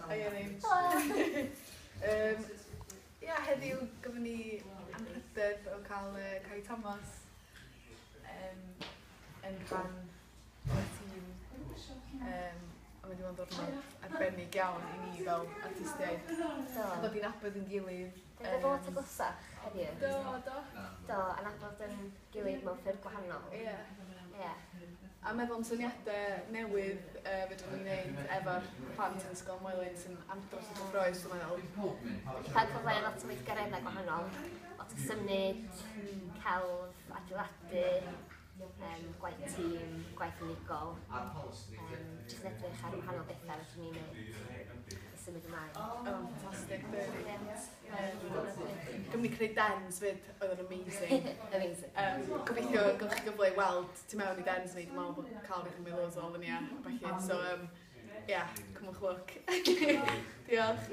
Hiya ni. Ia, heddiw gafon ni anrhydedd o cael Cai Thomas yn rhan o'r tîm. A mae 'di bod yn ddiwrnod arbennig iawn i ni fel artistiaid. Do. Dod i nabod ein gilydd. Dwi'n dod lot agosach heddiw. Do, do. Do, a nabod yn gilydd mewn ffyrdd gwahanol. Ie. Ie. A meddwl am syniadau newydd fedrwn ni wneud efo'r plant yn Ysgol Moelwyn sy'n andros o gyffrous, dwi'n meddwl. Cael cyfle i lot o weithgareddau gwahanol, lot o symud, celf, adeiladu, gwaith tîm, gwaith unigol. Jyst yn edrych ar wahanol bethau fedrwn ni wneud i symud ymlaen. O, ffantastig. Brilliant. Gymryd ni creu dens fyd, oedd yn amazing. Amazing. Gobeithio gewch chi gyfle i weld tu mewn i dens ni, dwi'n meddwl bod cael rhywbeth mwy loads o luniau a ballu. So, yeah, cymwch lwc. Diolch.